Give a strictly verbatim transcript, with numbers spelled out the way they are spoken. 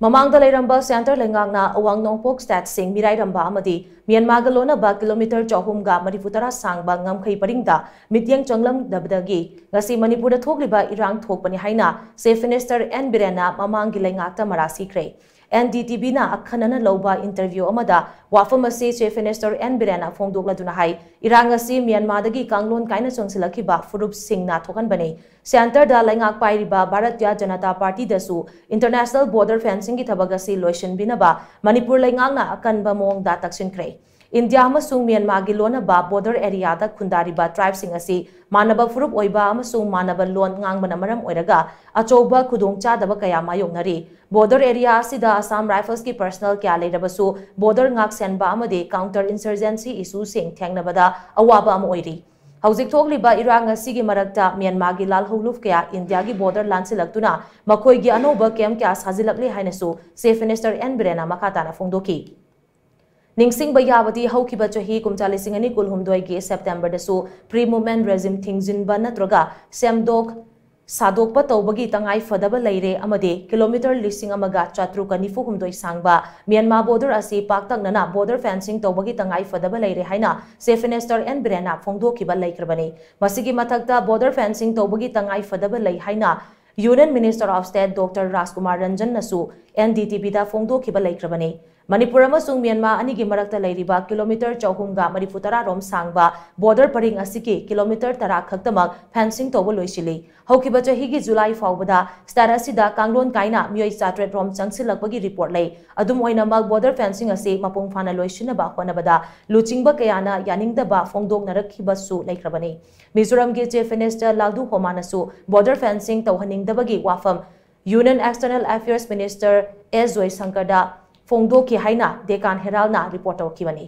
ꯃꯃꯥꯡꯗ ꯂꯩꯔꯝꯕ ꯁꯦꯟꯇꯔ ꯂꯩꯉꯥꯛꯅ ꯑꯋꯥꯡ ꯅꯣꯡꯄꯣꯛ ꯁ꯭ꯇꯦꯠꯁꯤꯡ ꯃꯤꯔꯥꯏꯔꯝꯕ ꯑꯃꯗꯤ ꯃ꯭ꯌꯥꯟꯃꯥꯔꯒ ꯂꯣꯟꯅꯕ ꯀꯤꯂꯣꯃꯤꯇꯔ ꯆꯍꯨꯝꯒ ꯃꯔꯤꯐꯨ ꯇꯔꯥ ꯁꯥꯡꯕ ꯉꯝꯈꯩ ꯄꯔꯤꯡꯗ ꯃꯤꯠꯌꯦꯡ ꯆꯪꯂꯝꯗꯕꯗꯒꯤ ꯉꯁꯤ ꯃꯅꯤꯄꯨꯔꯗ ꯊꯣꯛꯂꯤꯕ ꯏꯔꯥꯡ ꯊꯣꯛꯄꯅꯤ ꯍꯥꯏꯅ ꯆꯤꯐ ꯃꯤꯅꯤꯁꯇꯔ ꯑꯦꯟ ꯕꯤꯔꯦꯟꯅ ꯃꯃꯥꯡꯒꯤ ꯂꯩꯉꯥꯛꯇ ꯃꯔꯥ ꯁꯤꯈ꯭ꯔꯦ꯫ ꯑꯦꯟ ꯗꯤ ꯇꯤ ꯚꯤꯅ ꯑꯈꯟꯅꯅ ꯂꯧꯕ ꯏꯟꯇꯔꯚ꯭ꯌꯨ ꯑꯃꯗ ꯋꯥꯐꯝ ꯑꯁꯤ ꯆꯤꯐ ꯃꯤꯅꯤꯁꯇꯔ ꯑꯦꯟ ꯕꯤꯔꯦꯟꯅ ꯐꯣꯡꯗꯣꯛꯂꯗꯨꯅ ꯍꯥꯏ, ꯏꯔꯥꯡ ꯑꯁꯤ ꯃ꯭ꯌꯥꯟꯃꯥꯔꯗꯒꯤ ꯀꯥꯡꯂꯣꯟ ꯀꯥꯏꯅ ꯆꯪꯁꯤꯜꯂꯛꯈꯤꯕ ꯐꯨꯔꯨꯞꯁꯤꯡꯅ ꯊꯣꯛꯍꯟꯕꯅꯤ꯫ ꯁꯦꯟꯇꯔꯗ ꯂꯩꯉꯥꯛ ꯄꯥꯏꯔꯤꯕ ꯚꯥꯔꯇꯤꯌ ꯖꯅꯇꯥ ꯄꯥꯔꯇꯤꯗꯁꯨ ꯏꯟꯇꯔꯅꯦꯁꯅꯦꯜ ꯕꯣꯔꯗꯔ ꯐꯦꯟꯁꯤꯡꯒꯤ ꯊꯕꯛ ꯑꯁꯤ ꯂꯣꯏꯁꯤꯟꯕꯤꯅꯕ ꯃꯅꯤꯄꯨꯔ ꯂꯩꯉꯥꯛꯅ ꯑꯀꯟꯕ ꯃꯑꯣꯡꯗ ꯇꯛꯁꯤꯟꯈ꯭ꯔꯦ꯫ ꯏꯟꯗꯤꯌꯥ ꯑꯃꯁꯨꯡ ꯃ꯭ꯌꯥꯟꯃꯥꯔꯒꯤ ꯂꯣꯟꯅꯕ ꯕꯣꯔꯗꯔ ꯑꯦꯔꯤꯌꯥꯗ ꯈꯨꯟꯗꯥꯔꯤꯕ ꯇ꯭ꯔꯥꯏꯕꯁꯤꯡ ꯑꯁꯤ ꯃꯥꯟꯅꯕ ꯐꯨꯔꯨꯞ ꯑꯣꯏꯕ ꯑꯃꯁꯨꯡ ꯃꯥꯟꯅꯕ ꯂꯣꯟ ꯉꯥꯡꯕꯅ ꯃꯔꯝ ꯑꯣꯏꯔꯒ ꯑꯆꯧꯕ ꯈꯨꯗꯣꯡꯆꯥꯗꯕ ꯀꯌꯥ ꯃꯥꯌꯣꯛꯅꯔꯤ꯫ ꯕꯣꯔꯗꯔ ꯑꯦꯔꯤꯌꯥ ꯑꯁꯤꯗ ꯑꯁꯥꯝ ꯔꯥꯏꯐꯜꯁꯀꯤ ꯄꯔꯁꯅꯦꯜ ꯀꯌꯥ ꯂꯩꯔꯕꯁꯨ ꯕꯣꯔꯗꯔ ꯉꯥꯛ ꯁꯦꯟꯕ ꯑꯃꯗꯤ ꯀꯥꯎꯟꯇꯔ ꯏꯟꯁꯔꯖꯦꯟꯁꯤ ꯏꯁꯨꯁꯤꯡ ꯊꯦꯡꯅꯕꯗ ꯑꯋꯥꯕ ꯑꯃ ꯑꯣꯏꯔꯤ꯫ ꯍꯧꯖꯤꯛ ꯊꯣꯛꯂꯤꯕ ꯏꯔꯥꯡ ꯑꯁꯤꯒꯤ ꯃꯔꯛꯇ ꯃ꯭ꯌꯥꯟꯃꯥꯔꯒꯤ ꯂꯥꯜꯍꯧꯂꯨꯞ ꯀꯌꯥ ꯏꯟꯗꯤꯌꯥꯒꯤ ꯕꯣꯔꯗꯔ ꯂꯥꯟꯁꯤꯜꯂꯛꯇꯨꯅ ꯃꯈꯣꯏꯒꯤ ꯑꯅꯧꯕ ꯀꯦꯝꯞ ꯀꯌꯥ ꯁꯥꯖꯤꯜꯂꯛꯂꯤ ꯍꯥꯏꯅꯁꯨ ꯆꯤꯐ ꯃꯤꯅꯤꯁꯇꯔ ꯑꯦꯟ ꯕꯤꯔꯦꯟꯅ ꯃꯈꯥ ꯇꯥꯅ ꯐꯣꯡꯗꯣꯛꯈꯤ꯫ ꯅꯤꯡꯁꯤꯡꯕ ꯌꯥꯕꯗꯤ ꯍꯧꯈꯤꯕ ꯆꯍꯤ ꯀꯨꯝꯖꯥ ꯂꯤꯁꯤꯡ ꯑꯅꯤ ꯀꯨꯟꯍꯨꯝꯗꯣꯏꯒꯤ ꯁꯦꯞꯇꯦꯝꯕꯔꯗꯁꯨ ꯄ꯭ꯔꯤ ꯃꯨꯚꯃꯦꯟꯠ ꯔꯦꯖꯤꯝ ꯊꯤꯡꯖꯤꯟꯕ ꯅꯠꯇ꯭ꯔꯒ ꯁꯦꯝꯗꯣꯛ ꯁꯥꯗꯣꯛꯄ ꯇꯧꯕꯒꯤ ꯇꯉꯥꯏ ꯐꯗꯕ ꯂꯩꯔꯦ ꯑꯃꯗꯤ ꯀꯤꯂꯣꯃꯤꯇꯔ ꯂꯤꯁꯤꯡ ꯑꯃꯒ ꯆꯥꯇ꯭ꯔꯨꯛꯀ ꯅꯤꯐꯨ ꯍꯨꯝꯗꯣꯏ ꯁꯥꯡꯕ ꯃ꯭ꯌꯥꯟꯃꯥꯔ ꯕꯣꯔꯗꯔ ꯑꯁꯤ ꯄꯥꯛꯇꯛꯅꯅ ꯕꯣꯔꯗꯔ ꯐꯦꯟꯁꯤꯡ ꯇꯧꯕꯒꯤ ꯇꯉꯥꯏ ꯐꯗꯕ ꯂꯩꯔꯦ ꯍꯥꯏꯅ ꯆꯤꯐ ꯃꯤꯅꯤꯁꯇꯔ ꯑꯦꯟ ꯕꯤꯔꯦꯟꯅ ꯐꯣꯡꯗꯣꯛꯈꯤꯕ ꯂꯩꯈ꯭ꯔꯕꯅꯤ꯫ ꯃꯁꯤꯒꯤ ꯃꯊꯛꯇ ꯕꯣꯔꯗꯔ ꯐꯦꯟꯁꯤꯡ ꯇꯧꯕꯒꯤ ꯇꯉꯥꯏ ꯐꯗꯕ ꯂꯩ ꯍꯥꯏꯅ union minister of state doctor Rajkumar ꯔꯟꯖꯟꯅꯁꯨ ꯑꯦꯟ ꯗꯤ ꯇꯤ ꯚꯤꯗ ꯐꯣꯡꯗꯣꯛꯈꯤꯕ ꯂꯩꯈ꯭ꯔꯕꯅꯤ꯫ ꯃꯅꯤꯄꯨꯔ ꯑꯃꯁꯨꯡ ꯃ꯭ꯌꯥꯟꯃꯥꯔ ꯑꯅꯤꯒꯤ ꯃꯔꯛꯇ ꯂꯩꯔꯤꯕ ꯀꯤꯂꯣꯃꯤꯇꯔ ꯆꯍꯨꯝꯒ ꯃꯔꯤꯐꯨ ꯇꯔꯥ ꯔꯣꯝ ꯁꯥꯡꯕ ꯕꯣꯔꯗꯔ ꯄꯔꯤꯡ ꯑꯁꯤꯒꯤ ꯀꯤꯂꯣꯃꯤꯇꯔ ꯇꯔꯥ ꯈꯛꯇꯃꯛ ꯐꯦꯟꯁꯤꯡ ꯇꯧꯕ ꯂꯣꯏꯁꯤꯜꯂꯤ꯫ ꯍꯧꯈꯤꯕ ꯆꯍꯤꯒꯤ ꯖꯨꯂꯥꯏ ꯐꯥꯎꯕꯗ ꯁ꯭ꯇꯦꯠ ꯑꯁꯤꯗ ꯀꯥꯡꯂꯣꯟ ꯀꯥꯏꯅ ꯃꯤꯑꯣꯏ ꯆꯥꯇ꯭ꯔꯦꯠ ꯔꯣꯝ ꯆꯪꯁꯤꯜꯂꯛꯄꯒꯤ ꯔꯤꯄꯣꯔꯠ ꯂꯩ꯫ ꯑꯗꯨꯝ ꯑꯣꯏꯅꯃꯛ, ꯕꯣꯔꯗꯔ ꯐꯦꯟꯁꯤꯡ ꯑꯁꯤ ꯃꯄꯨꯡ ꯐꯥꯅ ꯂꯣꯏꯁꯤꯟꯅꯕ ꯍꯣꯠꯅꯕꯗ ꯂꯨꯆꯤꯡꯕ ꯀꯌꯥꯅ ꯌꯥꯅꯤꯡꯗꯕ ꯐꯣꯡꯗꯣꯛꯅꯔꯛꯈꯤꯕꯁꯨ ꯂꯩꯈ꯭ꯔꯕꯅꯤ꯫ ꯃꯤꯖꯣꯔꯥꯝꯒꯤ ꯆꯤꯐ ꯃꯤꯅꯤꯁꯇꯔ ꯂꯥꯜꯗꯨ ꯍꯣꯃꯥꯅꯁꯨ ꯕꯣꯔꯗꯔ ꯐꯦꯟꯁꯤꯡ ꯇꯧꯍꯟꯅꯤꯡꯗꯕꯒꯤ ꯋꯥꯐꯝ ꯌꯨꯅꯤꯌꯟ ꯑꯦꯛꯁꯇꯔꯅꯦꯜ ꯑꯦꯐꯤꯌꯔꯁ ꯃꯤꯅꯤꯁꯇꯔ ꯑꯦꯁ ꯖꯣꯏꯁꯪꯀꯔꯗ ꯐꯣꯡꯗꯣꯛꯈꯤ ꯍꯥꯏꯅ ꯗꯦꯀꯥꯟ ꯍꯦꯔꯥꯜꯅ ꯔꯤꯄꯣꯔꯠ ꯇꯧꯔꯛꯈꯤꯕꯅꯤ꯫